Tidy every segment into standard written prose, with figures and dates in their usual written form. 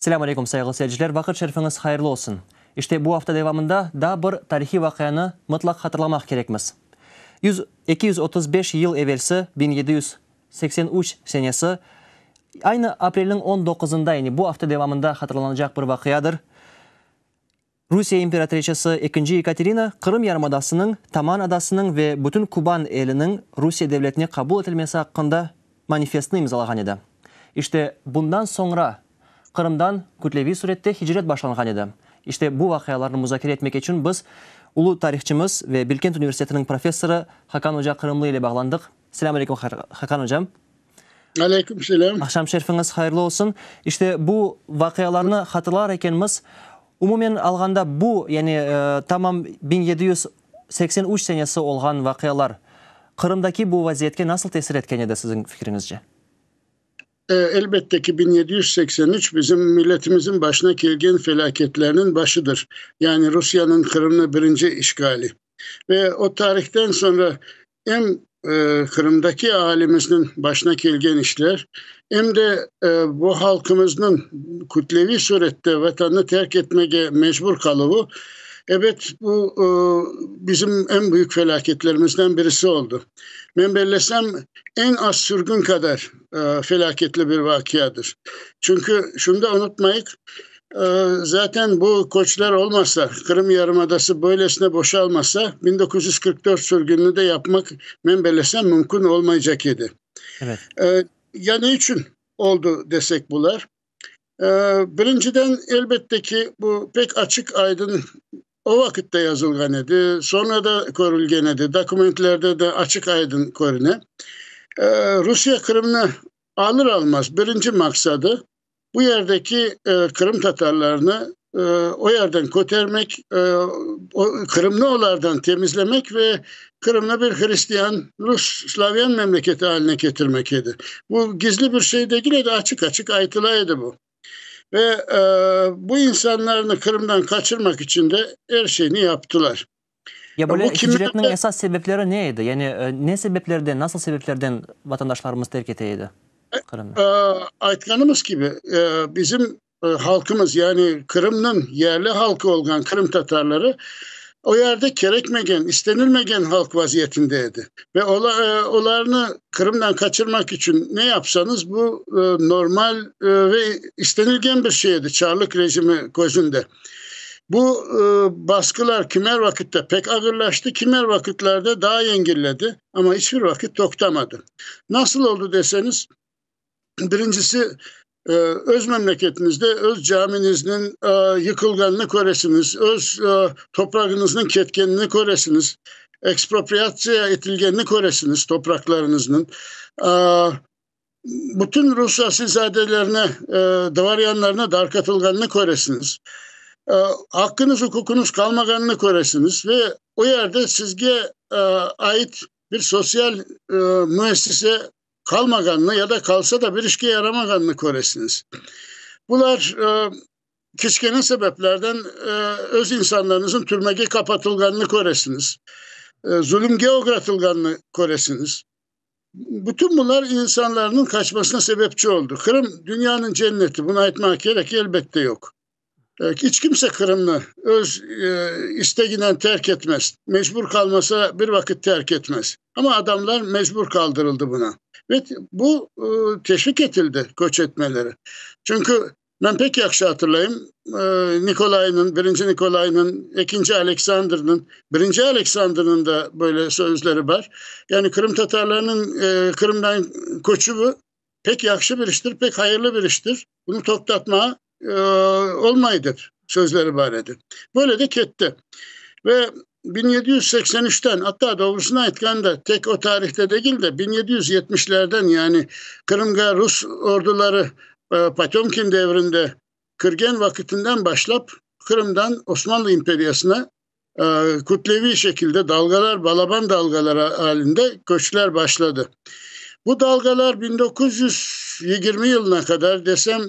Selâm aleyküm, sayğılı seyirciler, vaqıt şerifiñiz hayırlı olsun. İşte, bu afta devamında daa bir tarihiy vaqianı mıtlaq hatırlamaq kerekmiz. 235 yıl evelsi, 1783 senesi, aynı aprelniñ on doquzında, yani bu afta devamında hatırlanacaq bir vaqiadır, Rusiye imperatriçesi ekinci Yekaterina Qırım yarımadasınıñ, Taman adasınıñ ve bütün Kuban eliniñ Rusiye devletine qabul etilmesi aqqında manifestni imzalağan edi. İşte, bundan soñra Qırımdan kütleviy sürette hicret başlanğan edi. İşte, bu vaqialarnı muzakere etmek içün biz ulu tarihçımız ve Bilkent universitetiniñ professorı Hakan oca Qırımlı ile bağlandıq. Selâm aleyküm, Hakan ocam. Aleyküm selâm. Aqşam şerifiñiz hayırlı olsun. İşte, bu vaqialarnı hatırlar ekenmiz, umumen alğanda bu, yani tamam 1783 senesi olğan vaqialar Qırımdaki bu vaziyetke nasıl tesir etken edi siziñ fikriñizce? Elbette ki, 1783 bizim milletimizin başına kelgen felâketlerniñ başıdır. Yani Rusiyeniñ Qırımnı birinci işgali. Ve o tarihten soñra em Qırımdaki ahalimizniñ başına kelgen işler, em de bu halqımıznıñ kütleviy surette Vatanını terk etmege mecbur qaluvı, ebet, bu bizim eñ büyük felâketlerimizden birisi oldı. Men bellesem, eñ az sürgün qadar felâketli bir vaqiadır. Çünki şunı da unutmayıq, Zaten bu köçler olmasa, Qırım yarımadası böylesine boşalmasa, 1944 sürgünini de yapmaq, men bellesem, mümkün olmaycaq edi. Evet. Ya ne içün oldı desek bular? Birinciden, elbette ki, bu pek açıq-aydın o vaqıt da yazılğan edi, soñra da körülgen edi, dokumentlerde de açıq-aydın körüne. Rusiye Qırımnı alır-almaz birinci maqsadı, Bu yerdeki Qırım tatarlarını o yerden kötermek, Qırımnı olardan temizlemek ve Qırımnı bir hristian, rus, slavyan memleketi aline ketirmek edi. Bu gizli bir şey degil edi, açıq-açıq aytıla edi bu. Ve bu insanlarnı Qırımdan qaçırmaq içün de er şeyni yaptılar. Ya böyle hicretniñ esas sebepleri ne edi? Yani ne sebeplerden, nasıl sebeplerden vatandaşlarımız terk ete edi Qırımnı? Aytqanımız kibi, bizim halqımız, yani Qırımnıñ yerli halqı olğan qırımtatarları o yerde kerekmegen, istenilmegen halq vaziyetinde edi. Ve olarnı Qırımdan qaçırmaq içün ne yapsañız, bu normal ve istenilgen bir şey edi çarlıq rejimi közünde. Bu basqılar kimer vaqıtta pek ağırlaştı, kimer vaqıtlarda daa yengilledi, amma iç bir vaqıt toqtamadı. Nasıl oldı deseñiz, birincisi, öz memleketinizde öz caminizniñ yıqılğanını köresiñiz, öz toprağıñıznıñ ketkenini köresiñiz, ekspropriatsiya etilgenini köresiñiz topraqlarıñıznıñ. Bütün rus asilzadelerine, dvoryanlarına darqatılğanını köresiñiz. Aqqıñız, uquqıñız qalmağanını köresiñiz ve o yerde sizge ait bir sotsial müessise qalmağanını ya da qalsa da bir işke yaramağanını köresiñiz. Bular kiçkene sebeplerden öz insanlarıñıznıñ türmege qapatılğanını köresiñiz, zulümge oğratılğanını köresiñiz. Bütün bunlar insanlarnıñ qaçmasına sebepçi oldı. Qırım, dünyanıñ cenneti, bunı aytmağa kerek, elbette, yoq. İç kimse Qırımnı öz isteginen terk etmez, mecbur qalmasa, bir vaqıt terk etmez. Amma adamlar mecbur qaldırıldı buna. Ve bu teşviq etildi, köç etmeleri. Çünki Men pek yahşı hatırlayım, Nikolaynıñ, birinci Nikolaynıñ, ekinci Aleksandrnıñ, birinci Aleksandrnıñ da böyle sözleri bar. Yani qırımtatarlarnıñ Qırımdan köçüvi pek yahşı bir iştir, pek hayırlı bir iştir. Bunı toqtatmağa olmay dep sözleri bar edi. Böyle de ketti. Ve 1783-ten, atta doğrusını aytqanda, tek o tarihte degil de, 1770-lerden, yani Qırımğa rus orduları Potömkin devrinde kirgen vaqıtından başlap, Qırımdan Osmanlı imperiyasına kütleviy şekilde dalğalar, balaban dalğalar alinde köçler başladı. Bu dalğalar 1920 yılına qadar, desem,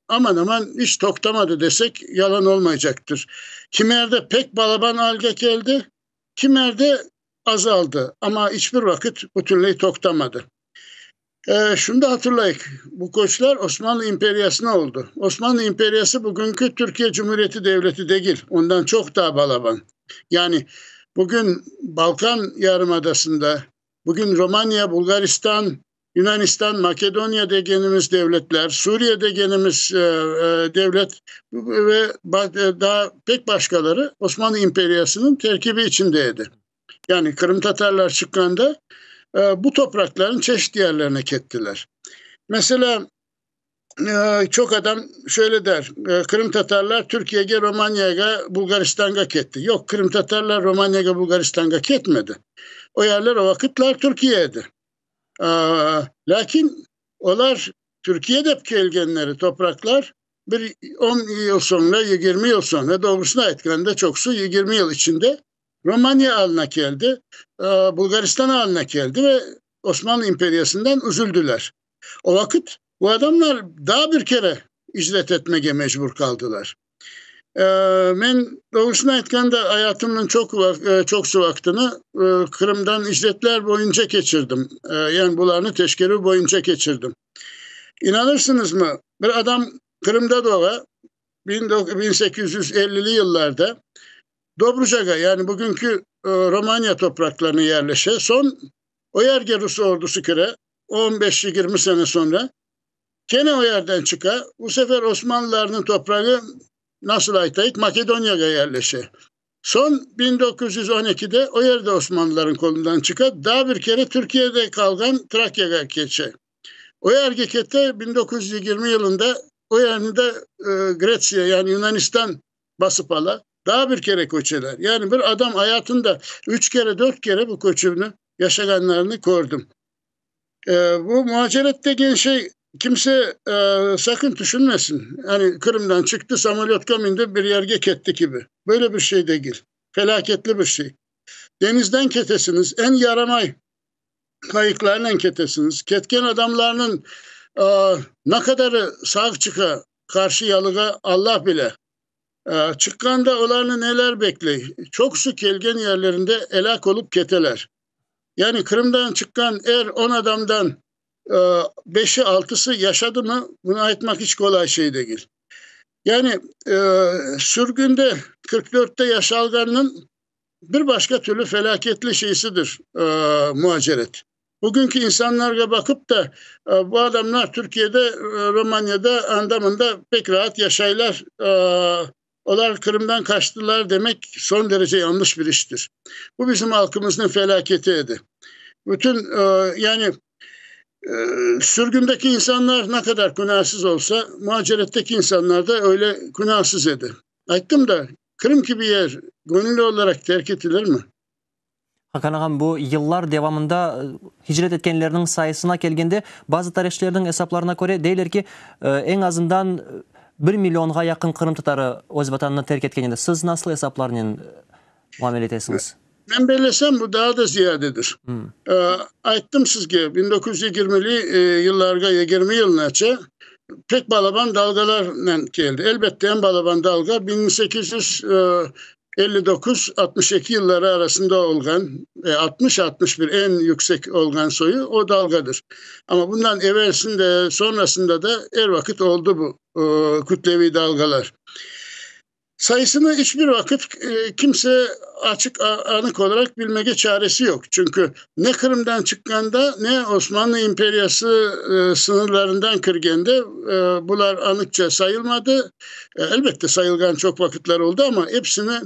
aman-aman iç toqtamadı desek, yalan olmaycaqtır. Kimerde pek balaban alge keldi, kimerde azaldı, amma iç bir vaqıt bütünley toqtamadı. Şunı da hatırlayıq, bu köçler Osmanlı imperiyasına oldı. Osmanlı imperiyası bugünki Türkiye Cumhuriyeti devleti degil, ondan çoq daa balaban. Yani bugün Balkan yarımadasında, bugün Romaniya, Bulğaristan, Yunanistan, Makedoniya degenimiz devletler, Suriye degenimiz devlet ve daa pek başqaları Osmanlı imperiyasınıñ terkibi içinde edi. Yani qırımtatarlar çıqqanda bu topraqların çeşit yerlerine kettiler. Mesela, çoq adam şöyle der, qırımtatarlar Türkiyege, Romaniyağa, Bulğaristanğa ketti. Yoq, qırımtatarlar Romaniyağa, Bulğaristanğa ketmedi. O yerler o vaqıtlar Türkiye edi. Lâkin olar Türkiye dep kelgenleri topraqlar bir on yıl soñra, 20 yıl soñra, doğrusını aytqanda, çoqusı 20 yıl içinde Romaniya alına keldi, Bulğaristan alına keldi ve Osmanlı imperiyasından üzüldüler. O vaqıt bu adamlar daa bir kere icret etmege mecbur qaldılar. Men, doğrusını aytqanda, ayatımnıñ çoq çoqusı vaqtını Qırımdan icretler boyunca keçirdim, yani bularnı teşkerüv boyunca keçirdim. İnanırsıñızmı, bir adam Qırımda doğa, 1850-li yıllarda Dobrucağa, yani bugünki Romaniya topraqlarına yerleşe, soñ o yerge rus ordusı kire, on beş-yigirmi sene soñra kene o yerden çıqa, bu sefer osmanlılarnıñ toprağı, nasıl aytayıq, Makedoniyağa yerleşe. Soñ 1912-de o yer de osmanlılarnıñ qolundan çıqa, daa bir kere Türkiyede qalğan Trakyağa keçe. O yerge kete, 1920 yılında o yerni de Gretsiya, yani Yunanistan basıp ala, daa bir kere köçeler. Yani bir adam ayatında üç kere, dört kere bu köçüvni yaşağanlarını kördim. Bu muaceret degen şey kimse sakın tüşünmesin. Yani Qırımdan çıqtı, samolötka mindi, bir yerge ketti kibi. Böyle bir şey degil. Felâketli bir şey. Deñizden ketesiñiz, eñ yaramay qayıqlarnen ketesiñiz. Ketken adamlarnıñ ne qadarı sağ çıqa qarşı yalığa Alla bile. Çıqqanda olarnı neler bekley? Çoqusı kelgen yerlerinde elâk olıp keteler. Yani Qırımdan çıqqan er on adamdan beşi, altısı yaşadımı, bunı aytmaq iç qolay şey degil. Yani sürgünde 44-te yaşalğannıñ bir başqa türlü felâketli şeysidir muaceret. Bugünki insanlarğa baqıp da, bu adamlar Türkiyede, Romaniyada, anda-mında pek raat yaşaylar, olar Qırımdan qaçtılar demek soñ derece yañlış bir iştir. Bu bizim halqımıznıñ felâketi edi. Bütün, yani, sürgündeki insanlar ne qadar günâsız olsa, muaceretteki insanlar da öyle günâsız edi. Ayttım da, Qırım kibi yer göñülli olaraq terk etilirmi? Hakan ağam, bu yıllar devamında hicret etkenlerniñ sayısına kelgende, bazı tarihçilerniñ esaplarına köre, deyler ki, eñ azından bir millionğa yaqın qırımtatarı öz vatanını terk etken edi. Siz nasıl esaplarnen muamele etesiñiz? Men bellesem, bu daa da ziyadedir. Ayttım sizge, 1920-li yıllarğa, 20 yılınace pek balaban dalğalarnen keldi. Elbette, eñ balaban dalğa 1800 59, 62 yılları arasında olğan, 60, 61 eñ yüksek olğan soyu o dalğadır. Amma bundan evelsinde, sonrasında da er vaqıt oldı bu kütleviy dalğalar. Sayısını iç bir vaqıt kimse açıq, anıq olaraq bilmege çaresi yoq. Çünki ne Qırımdan çıqqanda, ne Osmanlı imperiyası sıñırlarından kirgende bular anıqça sayılmadı. Elbette, sayılğan çoq vaqıtlar oldı, amma episini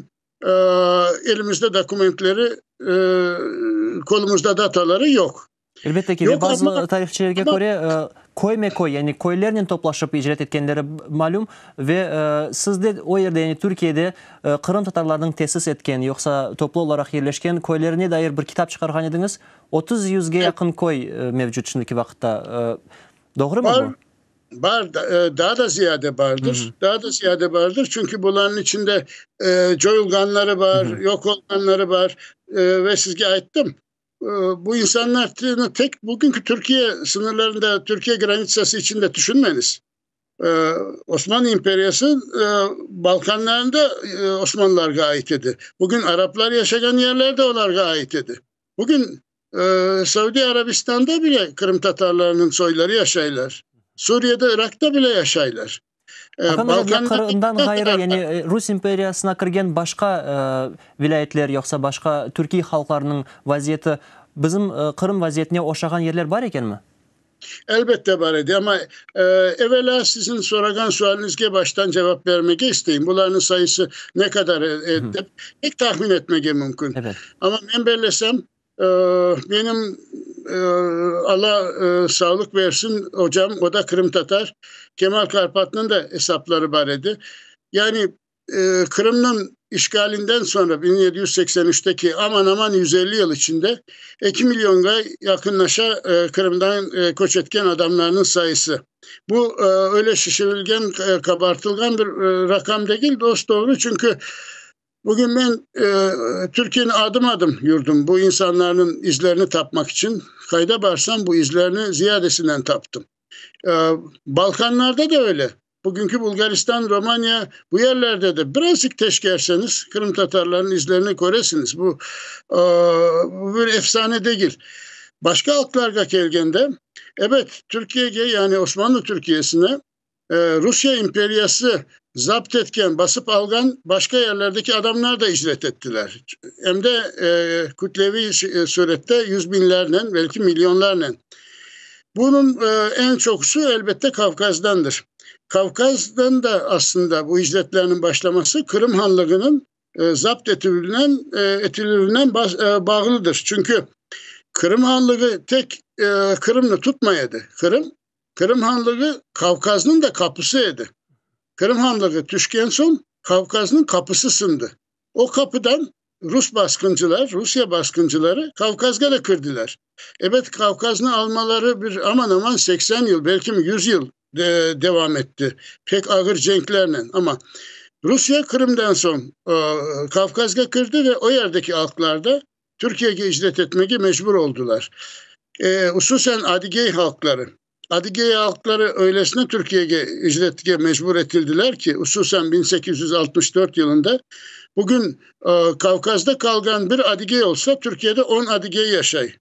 elimizde dokumentleri, qolumızda dataları yoq. Elbette ki, ve bazı tarihçilerge köre, köyme-köy, yani köylernen toplaşıp icret etkenleri malüm. Ve siz de o yerde, yani Türkiyede qırımtatarlarnıñ tesis etken, yoqsa toplu olaraq yerleşken köylerine dair bir kitap çıqarğan ediñiz. 30 yüzge yaqın köy mevcut şimdiki vaqıtta. Doğrumı bu? Bar, daa da ziyade bardır, daa da ziyade bardır, çünki bularnıñ içinde coyulğanları bar, yoq olğanları bar ve sizge ayttım, bu insanlar tek bugünki Türkiye sıñırlarında, Türkiye granitsası içinde tüşünmeñiz. Osmanlı imperiyası Balkanlarında Osmanlılarğa ait edi. Bugün araplar yaşağan yerler de olarğa ait edi. Bugün. Saudiy Arabistanda bile qırımtatarlarnıñ soyları yaşaylar. Suriyede, Irakta bile yaşaylar. Qırımdan ğayrı, yani Rus imperiyasına kirgen başqa vilâyetler yoqsa başqa türkiy halqlarnıñ vaziyeti bizim Qırım vaziyetine oşağan yerler bar ekenmi? Elbette bar edi, amma evelâ siziñ sorağan sualiñizge baştan cevap bermege isteyim. Bularnıñ sayısı ne qadar edi dep pek tahmin etmege mümkün. Amma men bellesem, Menim, Alla sağlıq bersin, ocam, o da qırımtatar, Kemal Karpatnıñ da esapları bar edi. Yani Qırımnıñ işğalinden soñra, 1783-teki, aman-aman 150 yıl içinde eki milyonğa yaqınlaşa Qırımdan köç etken adamlarnıñ sayısı. Bu öyle şişirilgen, qabartılğan bir raqam degil, dos-doğru, çünki Bugün men Türkiyeni adım-adım yürdim bu insanlarnıñ izlerini tapmaq içün. Qayda barsam, bu izlerni ziyadesinen taptım. Balkanlarda da öyle. Bugünki Bulgaristan, Romaniya, bu yerlerde de birazcık teşkerseñiz, qırımtatarlarnıñ izlerini köresiñiz. Bu, bu bir efsane degil. Başqa halqlarğa kelgende, ebet, Türkiyege, yani Osmanlı Türkiyesine Rusiye imperiyası zapt etken, basıp alğan başqa yerlerdeki adamlar da icret ettiler. Em de kütleviy surette yüz biñlernen, belki milyonlarnen. Bunıñ eñ çoqusı, elbette, Kavkazdandır. Kavkazdan da aslında bu icretlerniñ başlaması Qırım hanlığınıñ zapt etilüvinen etilüvinen bağlıdır. Çünki Qırım hanlığı tek Qırımnı tutmay edi. Qırım Qırım Hanlığı Kavkaznıñ da qapısı edi. Qırım Hanlığı tüşken soñ Kavkaznıñ qapısı sındı. O qapıdan rus basqıncılar, Rusiye basqıncıları Kavkazga da kirdiler. Ebet, Kavkaznı almaları bir aman-aman 80 yıl, belkim 100 yıl devam etti, pek ağır cenklernen. Amma Rusiye Qırımdan soñ Kavkazga kirdi ve o yerdeki halqlar da Türkiyege icret etmege mecbur oldılar. Hususen adigey halqları. Adigey halqları öylesine Türkiyege icretke mecbur etildiler ki, hususen 1864 yılında bugün Kavkazda qalğan bir adigey olsa, Türkiyede on adigey yaşay.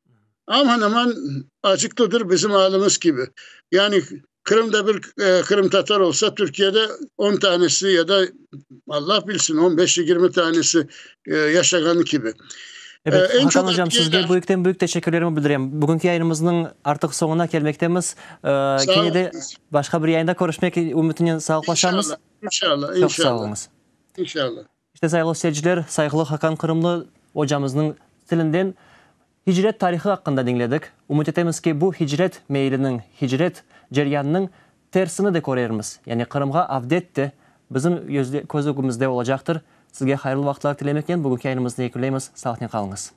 Aman-aman acıqlıdır bizim alımız kibi. Yani Qırımda bir qırımtatar olsa, Türkiyede on tanesi ya da, Allah bilsin, on beş, yigirmi tanesi yaşağanı kibi. Ebet, Hakan ocam, sizge büyükten büyük teşekkürlerimi bildirem. Bugünki yayınımıznıñ artıq soñuna kelmektemiz. Kene de başqa bir yayında körüşmek ümütinen sağlıqlaşamız. İnşallah, inşallah. Çoq sağ oluñız. İnşallah. İşte, sayğılı seyirciler, sayğılı Hakan Qırımlı ocamıznıñ tilinden hicret tarihı aqqında diñledik. Ümüt etemiz ki, bu hicret meyiliniñ, hicret ceryanınıñ tersini de körermiz, yani Qırımğa avdet de bizim köz ögümizde olacaqtır. Sizge hayırlı vaqıtlar tilemeknen bugünki yayınımıznı yekünleymiz. Sağlıqnen qalıñız.